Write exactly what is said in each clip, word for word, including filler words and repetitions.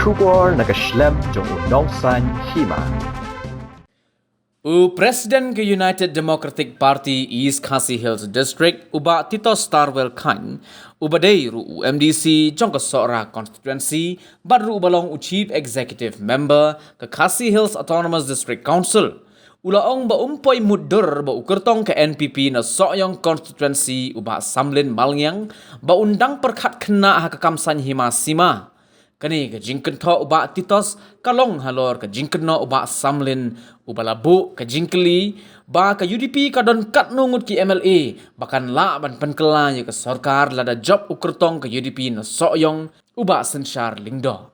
Khubor na ka shlem jong u Nongsaiñ Hima. U President ka United Democratic Party East Khasi Hills District, u Bah Titos Starwell Chyne, uba dei ruh u M D C jong ka Sohra Constituency, bad ruh uba long u Chief Executive Member ka Khasi Hills Autonomous District Council, u la ong ba um poi mutdur ba u kyrtong ka N P P na Sohiong Constituency, u Bah Samlin Malngiang, ba un dang pyrkhat khynnah ha ka kam saiñ hima sima. Kane ka jingkynthoh u Bah Titos ka long halor ka jingkynnoh u Bah Samlin, uba la buh ka jingkylli ba ka U D P ka don katno ngut ki M L A ba kan lah ban pynkylla ïa ka sorkar lada jop u kyrtong ka U D P na Sohiong, u Bah Synshar Lyngdoh.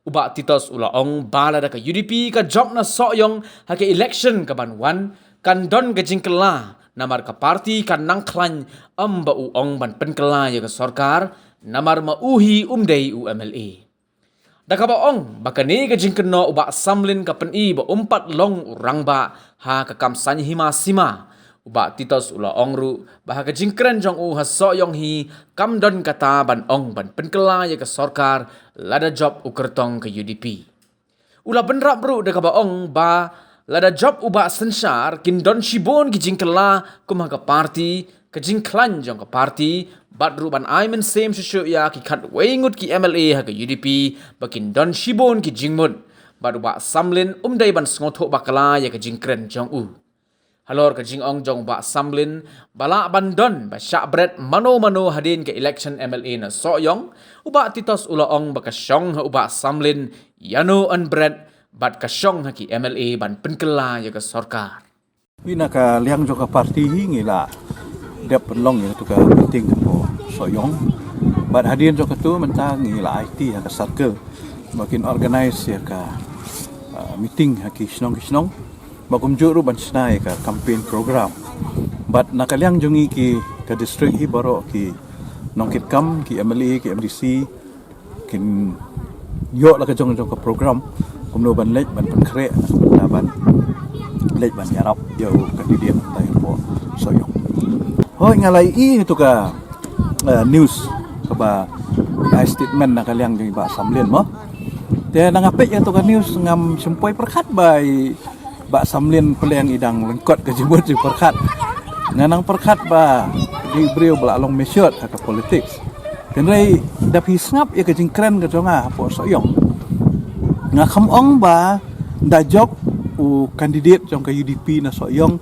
U Bah Titos u la ong ba lada ka U D P ka jop na Sohiong ha ka election kaban wan, kan don ka jingkylla, namar ka party kan nang khlaiñ, ym ba u ong ban pynkylla ïa ka sorkar, namar ma u hi um dei u M L A. Da kaba ong ba kane ka jingkynnoh u Bah Samlin ka pyni ba um pat long u rangbah ha ka kam saiñ hima sima, u Bah Titos u la ong ruh ba ha ka jingkren jong u ha Sohiong hi kam don kata ban ong ban pynkylla ïa ka sorkar lada jop u kyrtong ka U D P. U la bynrap ruh da kaba ong ba lada jop u Bah Synshar kin don shibun ki jingkylla kum ha ka party, ka jingkhlaiñ jong ka party, bad ruh ban ai mynsiem shuh shuh ïa ki khatwei ngut ki M L A ha ka U D P ba kin don shibun ki jingmut. Bad u Bah Samlin um dei ban sngewthuh bakla ïa ka jingkren jong u. Halor ka jingong jong u Bah Samlin ba lah ban don ba shah bret mano mano hadien ka election M L A na Sohiong, u Bah Titos u la ong ba ka shong ha u Bah Samlin ïano yn bret bad ka shong ha ki M L A ban pynkylla ïa ka sorkar. Ïa na ka liang jong ka party hi ngi la dep pynlong ïa katu ka meeting hapoh Sohiong. Bad hadien jong katu mynta ngi la aiti ha ka circle ba kin organize ïa ka, uh, meeting ha ki shnong ki shnong. Ba kumjuh ruh ban shna ïa ka campaign program. Bad na ka liang jong ngi ki ka district hi baroh ki nongkitkam, ki M L A, ki M D C, kin ïoh la ka jong jong ka program kumno ban leit ban pynkhreh, na ban leit ban ïarap ïa u candidate utai hapoh Sohiong. Hooid, nga la ïohi ïa katu ka, eh, news kaba ai statement na ka liang jong i Bah Samlin mo. Te na nga peit ïa katu ka news ngam shym poi pyrkhat ba i Bah Samlin pyrshang i dang lyngkot ka jingmut jingpyrkhat. Nga nang pyrkhat ba dei briew ba la long matured ha ka politics. Hynrei da phi sngap ïa ka jingkren ka jong nga hapoh Sohiong, nga kham ong ba da jop u candidate jong ka U D P na Sohiong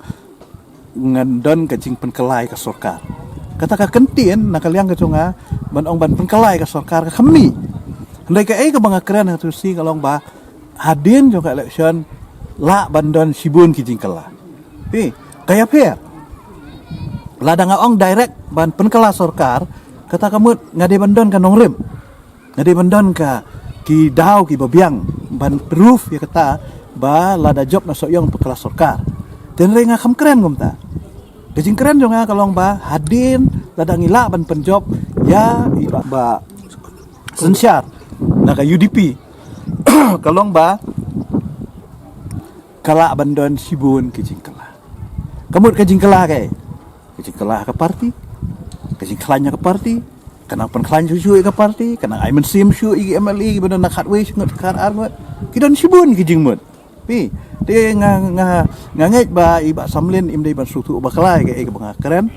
ngan don ka jingpynkylla ïa ka sorkar. Kata ka kyntien na ka liang ka jong nga ban ong ban pynkylla ïa ka sorkar ka kham mih. Hynrei kaei kaba nga kren ha katu ka sngi ka long ba hadien jong ka election lah ban don shibun ki jingkylla. Phi, ka ïapher. Lada nga ong direct ban pynkylla sorkar, kata ka mut nga dei ban don ka nongrim. Nga dei ban don ka ki daw kiba biang ban proof ïa kata ba lada jop na Sohiong pynkylla sorkar. Hynrei nga kham kren kumta. Ka jingkren jong nga ka long ba hadien lada ngi lah ban pynjop ïa i Bah, Bah Synshar na ka U D P, ka long ba ka lah ban don shibun ki jingkylla. Ka mut ka jingkylla kaei? Ka jingkylla ha ka party, ka jingkhlaiñ ha ka party, ka nang pynkhlaiñ shuh shuh ïa ka party, ka nang ai mynsiem shuh ïa ki M L A kiba don na khatwei ngut, khatar ngut. Ki don shibun ki jingmut. Phi, te nga, nga, nga ngeit ba i Bah Samlin im dei ban sngewthuh bakla ïa kaei kaba nga kren.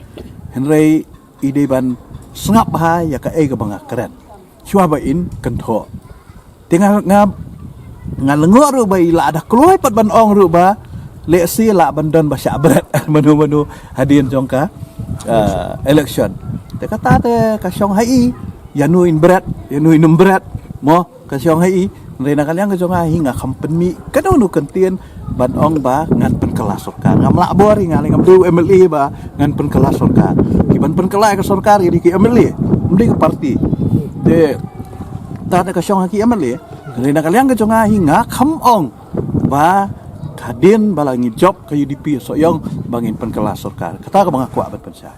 Hynrei i dei ban sngap bha ïa kaei kaba nga kren shuwa ba in kynthoh. Te nga, nga, nga lyngngoh ruh ba i la da kloi pat ban ong ruh ba lehse lah ban don ba shah bret mano mano hadien jong ka, eh, election. Te kata te ka shong ha i, ïano in bret, ïano in ym bret mo, ka shong ha i. Hynrei na ka liang ka jong nga hi nga kham pynmih kano kano kyntien ban ong ba ngan pynkylla sorkar. Ngam lah bor hi, nga leh ngam dei u M L A ba ngan pynkylla sorkar. Ki ban pynkylla ka sorkar ki dei ki M L A, ym dei ka party. Te kata te ka shong ha ki M L A. Hynrei na ka liang ka jong nga hi nga kham ong ba hadien ba la ngi jop ka U D P Sohiong ba ngin pynkylla sorkar. Kata kaba nga kwah ban pynshai.